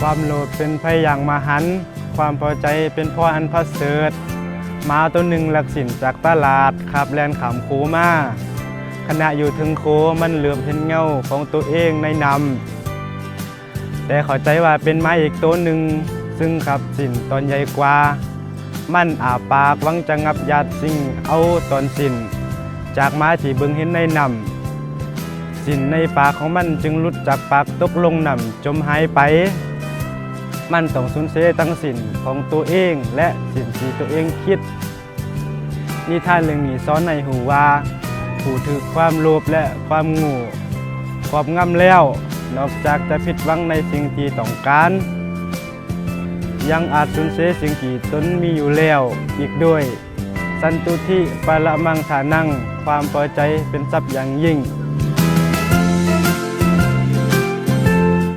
ຄວາມໂລບເປັນໄພຢ່າງມະຫັນ, ຄວາມພໍໃຈເປັນພອນອັນປະເສີດ. ໝາໂຕໜຶ່ງລັກສິ້ນຈາກຕະຫຼາດ, ຄາບແລ່ນຂ້າມຄູມາ. ຂະນະຢູ່ເທິງຄູ, ມັນເຫຼືອບເຫັນເງົາຂອງໂຕເອງໃນນ້ຳ. ແຕ່ເຂົ້າໃຈວ່າເປັນໝາອີກໂຕໜຶ່ງ ຊຶ່ງຄາບສິ້ນຕອນໃຫຍ່ກວ່າ. ມັນອ້າປາກຫວັງຈະງັບຢາດຊິງເອົາຕອນສິ້ນຈາກໝາທີ່ເບິ່ງເຫັນໃນນ້ຳ. ສິ້ນໃນປາກຂອງມັນຈຶ່ງຫຼຸດຈາກປາກຕົກລົງນ້ຳຈົມຫາຍໄປ. ມັນຕ້ອງສູນເສຍທັງສິ້ນຂອງໂຕເອງ ແລະ ສິ້ນທີ່ໂຕເອງຄິດ. ນິທານເລື່ອງນີ້ສອນໃຫ້ຮູ້ວ່າ ຜູ້ຖືກຄວາມໂລບ ແລະ ຄວາມໂງ່ຄອບງຳແລ້ວ, ນອກຈາກຈະຜິດຫວັງໃນສິ່ງທີ່ຕ້ອງການ, ຍັງອາດສູນເສຍສິ່ງທີ່ຕົນມີຢູ່ແລ້ວອີກດ້ວຍ. ສັນຕຸທິປະລະມັງທານັງ, ຄວາມພໍໃຈເປັນຊັບຢ່າງຍິ່ງ.